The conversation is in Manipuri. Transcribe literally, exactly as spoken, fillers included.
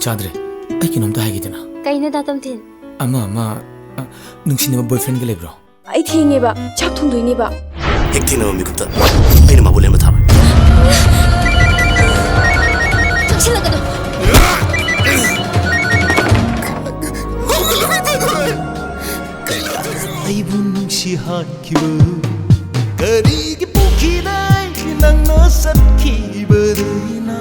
ꯆꯥꯗ꯭ꯔꯦ꯫ ꯑꯩ ꯀꯩꯅꯣꯝꯇ ꯍꯥꯏꯒꯦꯗꯅ꯫ ꯀꯩꯅꯣ, ꯗꯥ ꯇꯣꯝꯊꯤꯟ? ꯑꯃ, ꯑꯃ, ꯑ, ꯅꯨꯡꯁꯤꯅꯕ boyfriendꯒ ꯂꯩꯕ꯭ꯔꯣ? ꯑꯩ ꯊꯦꯡꯉꯦꯕ, ꯆꯥꯛ ꯊꯣꯡꯗꯣꯏꯅꯦꯕ꯫ ꯍꯦꯛ ꯊꯦꯡꯅꯕ ꯃꯤꯀꯨꯞꯇ ꯑꯩꯅ ꯃꯥꯕꯨ ꯂꯦꯟꯕ ꯊꯥꯔꯣꯏ꯫ ꯆꯪꯁꯤꯜꯂꯛꯀꯅꯨ꯫ ꯑꯩꯕꯨ ꯅꯨꯡꯁꯤ ꯍꯥꯏꯈꯤꯕ ꯀꯔꯤꯒꯤ ꯄꯣꯛꯈꯤꯗꯦ ꯅꯪꯅ ꯆꯠꯈꯤꯕꯗꯩꯅ?